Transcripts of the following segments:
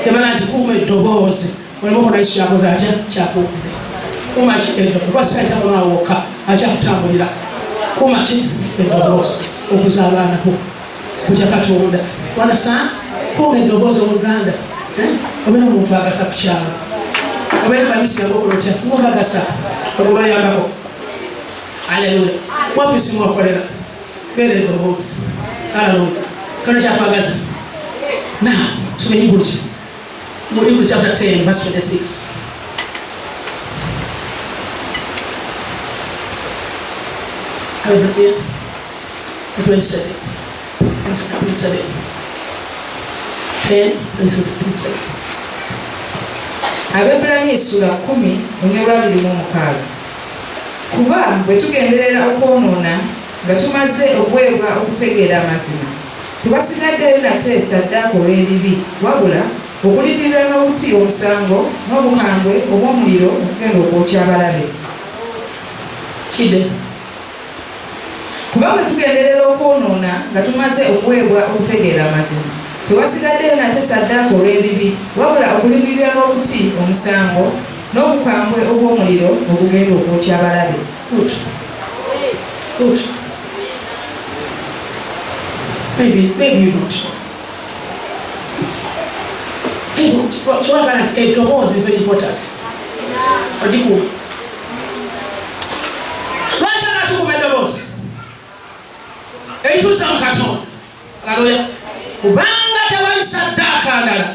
Yabala nti kuuma eddoboozi oleme okona Yesu kyakoze atya kyakuumire. Kuuma ki eddoboozi kuba sente akomawo wokka akyakutambulira. Kuuma ki eddoboozi okuza abaana bo kutya Katonda. Wanasa kuuma eddoboozi oluganda obeera omuntu agasa ku kyalo obeera babisi yagokola otya ngogagasa ogubayambako. Aleluya. Wafisi mwakolera beera eddoboozi. Aleluya. Kano kyatwagaza. Now, tusome Hebrews. Mu Hebrews chapter 10 verse 26. Hallelujah. 27. 27. 10, 26, 27. Abebbulaniya essula 10 olunyiriri 26. Kuba bwe tugenderera okwonoona nga tumaze okuweebwa okutegeera amazima, tewasigaddeeyo nate ssaddaaka olw'ebibi, wabula okulindirira n'obuti omusango n'obukambwe obw'omuliro okugenda okwokya abalabe. Kide. Kuba bwe tugenderera okwonoona nga tumaze okuweebwa okutegeera amazima, tewasigaddeeyo nate ssaddaaka olw'ebibi, wabula okulindirira n'obuti omusango n'obukambwe obw'omuliro ogugenda okwokya abalabe. Good. Good. Maybe you don't know. Kiwagala nti eddoboozi is very important. Ogikuuma. Lwaki agatukuuma eddoboozi? Erituusa mu Katonda. Haleluya. Kubanga tewali saddaaka ndala.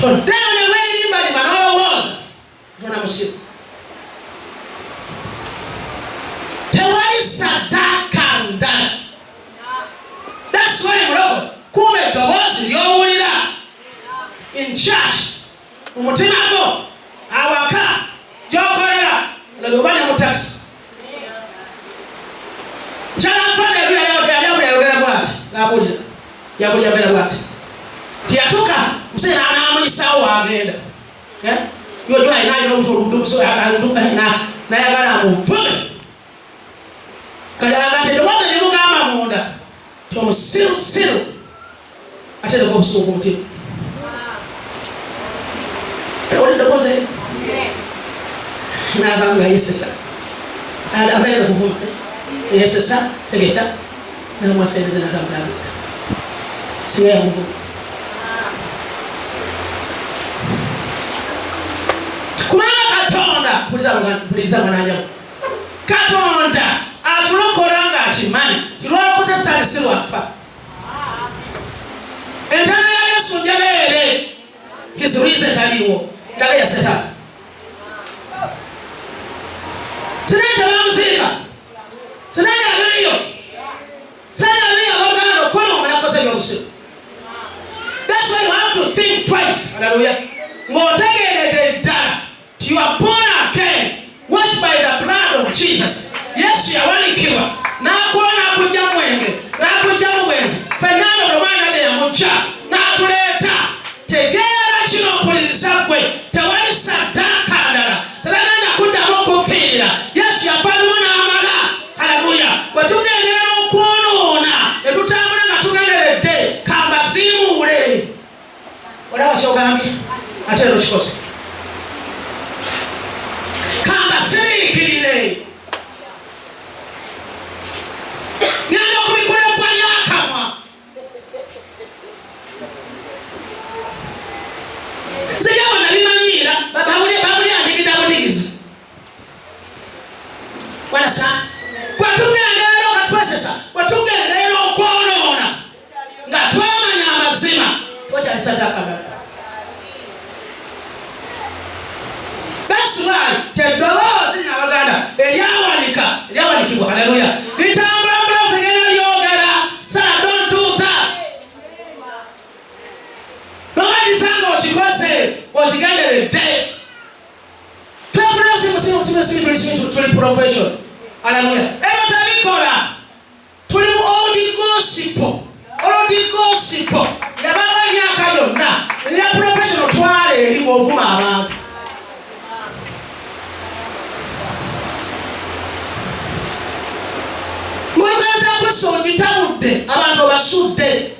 Toddayo ne weerimbalima n'olowooza tona musiru. Tewali saddaaka ndala. That's why muloko kuuma eddoboozi ly'owulira in church, mu mutima gwo, awaka, gy'okolera, oba ne mu taxi. Mukyala nfana yali abula yayogera bw'ati, ng'abuulira. Yabulira yayogera bw'ati. Tiyatuuka musajja n'amuyisaawo w'agenda. Yojo alina alina nayagala amuvume. Kati agati eddoboozi limugamba munda ti omusirusiru atereka obusungu ku mutima. Oli eddoboozi eryo n'ava nga yesesa agenda kuvuma yesesa tegedda n'amwaseereza n'atambula agenda singa yamuvuma. Kubanga Katonda mpuliriza mwananjamu Katonda atulokola ng'akimanyi ti lwalokoze sitaani si lwafa. Entana ya Yesu njereere his reason taliiwo ddala ya setaani. Sitaani tebamuziika, sitaani aliyo, sitaani aliyo abooluganda okukola omunakoze ebyobusiru. That's why you have to think twice. Hallelujah. Ng'otegeeredde ddala you are born again, washed by the blood of Jesus. Yesu yawanikibwa n'akuwa n'akujja mu mwenge n'akujja mu bwenzi ffenna buli omwana gye yamujja n'atuleeta. Tegeera kino mpuliriza ggwe, tewali saddaaka ndala, tebagenda kuddamu kufiirira. Yesu yafa lumu n'amala. Haleluya. Bwe tugenderera okwonoona ne tutambula nga tugenderedde kambaziimuule. Olaba kyogambye ate era okikoze. Kambasiriikirire. Ngenda okubikula eggwa ly'akamwa. Nze byabo nabimanyiira babuli andigida budigizi. Wanasa bwe tugenda era okatwesesa bwe tugenda era okwonoona nga twamanya amazima twakyali saddaaka ndala. That's why teddoboozi lino abaganda eryawanika eryawanikibwa haleluya litambula bulafu ligenda lyogera Sarah don't do that. Lwakisa nga okikoze okigenderedde. Twefuna simu tuli profession. Haleluya. Ebyo tebikola. Tuli mu old gospel. Old gospel yabanga emyaka yonna ebya professional twala eri ng'ovuma abantu. Ng'oyogeza Kristo ogitabudde abantu obasudde.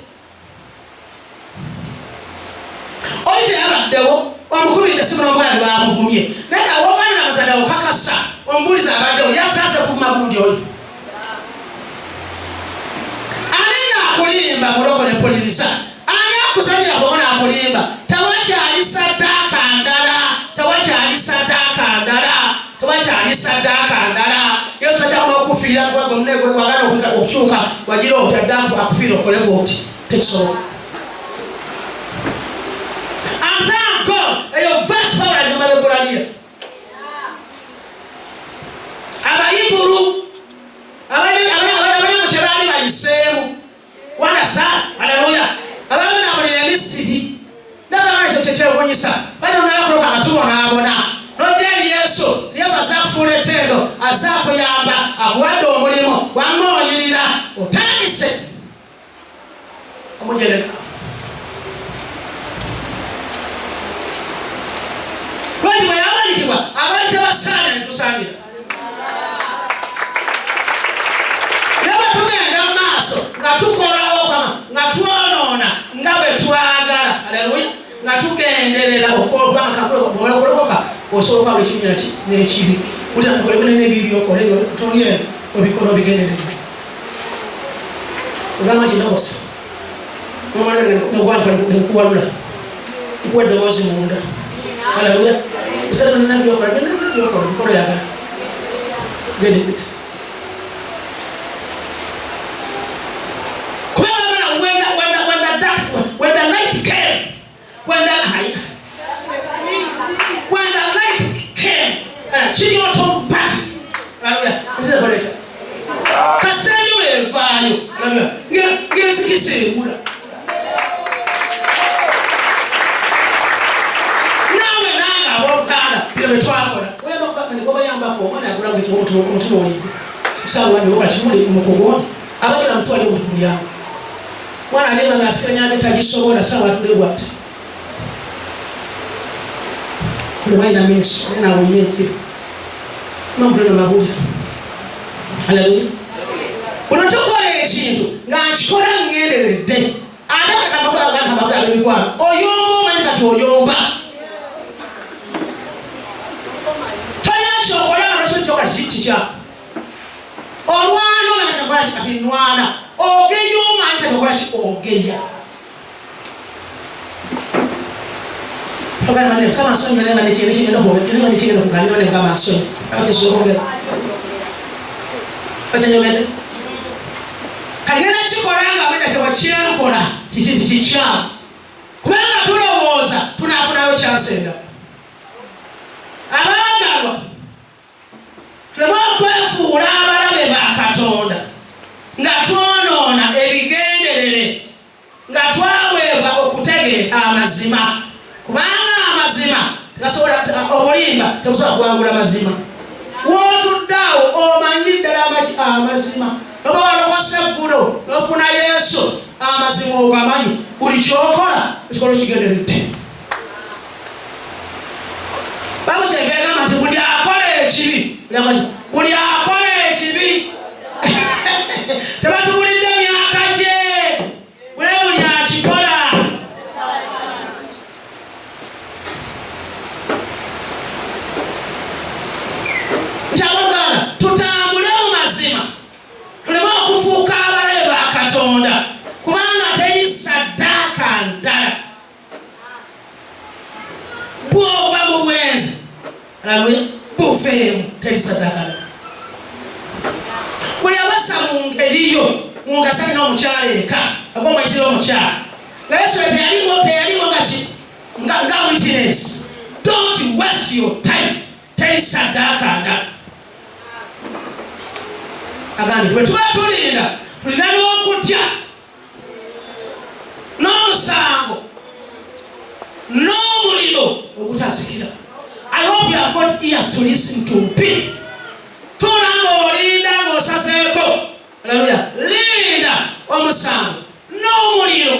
Oli teyabaddewo, omukubidde essimu n'omugamba nti baamuvumye, naye nga w'ogaana n'amazima okakasa omubuulizi abaddewo yasaze kuvuma gundi oli. Ani naakulimba mulokole mpuliriza? Ani akuzanyira bw'oba naakulimba? Tewakyali saddaaka ndala, tewakyali saddaaka ndala, tewakyali saddaaka ndala. Yesu akyagala okufiira gwe gwe munne gwe wagala okukyuka wagira otya dda akufiira okole bw'oti tekisoboka. And thank God eyo verse Pawulo agamba Abebbulaniya Abayibulu abali mu kye baali bayiseemu wanasa aleluya ababonaabonera emisiri nakabana ekyo kyekyewunyisa bali onakuloka nga tubonaabona nojja eri Yesu, Yesu azze akufuula ettendo, azze akuyamba, akuwadde omulimu, wamma oyirira otandise omujereka lwaki bwe yawanikibwa abaali tebasaana netusaanira naye bwe tugenda mu maaso nga tukolawo nga twonoona nga bwe twagala aleluya nga tugenderera okulokoka osobola okuba buli kimu n'ekibi n'ebibi byokole toli obikola obigenderera ogamba nti nobosa nekuwalula nkuwa eddoboozi munda aleluya byokola byonna byokola bikola yagala genderera kubanga when the light came, when the light came, kiri automatic. Haleluya, kasita enjula evaayo, haleluya, ng'enzikisa ebula. Naawe nange abooluganda bino bye twakola obayambako omwana yagula omutima olidde sawa kimuli mukugondi abagira mutuwali omuntu mulyango mwana agenda ng'asikanya tagisobola sawa atule bwati buli walina minisitule naye naawe olina ensibo mamulino mabulire. Haleluya, buno tukola ekintu nga nkikola ngenderedde ate akamabula ab'emikwano oyomba omanyi kati oyomba tolina kyokola nga nosobola kyokola kikya olwana omanyi kati okola ki kati nwana ogeya omanyi kati okola ki ogeya kama nsonyi naye nga nekigenda nekigenda kuganira naye kama nsonyi abatesobola okwogera bakyenjogedde kati genda kikola nga menda kyebwa kyenkola kikintu kikyamu kubanga tulowooza tunafunayo chance endala. Abaagalwa, tuleme okwefuula abalabe ba Katonda nga twonoona ebigenderere nga twaweebwa okutegeera amazima, kubanga amazima tegasobola, obulimba tebusobola kuwangula mazima. W'otudde awo omanyi ddala amaki amazima, oba walokose eggulo n'ofuna Yesu, amazima ogamanyi, buli kyokola ekikola okigenderedde. Bayibuli kyegamba nti buli akola ekibi, buli akola ekibi, tebatubulidde myaka gye, bule buli akikola. Nti abooluganda, tutambule mu mazima tuleme okufuuka abalabe ba Katonda, kubanga teri saddaaka ndala. Bw'ova mu bwenzi, haleluya, bufeemu, teri saddaaka ndala. Buli awasa mu ngeri yo mungasa alina omukyala eka agwa omwayitira omukyala nga Yesu teyaliwo, teyaliwo nga ki nga witness. Don't waste your time, teri saddaaka ndala. Agambye bwe tuba tulinda tulina n'okutya n'omusango n'omuliro ogutasikira. I hope you have got ears to listen to me. Tuula ng'olinda ng'osazeeko, haleluya, linda omusango n'omuliro.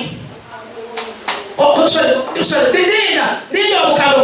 Oh, sorry, sorry, linda linda obukabo.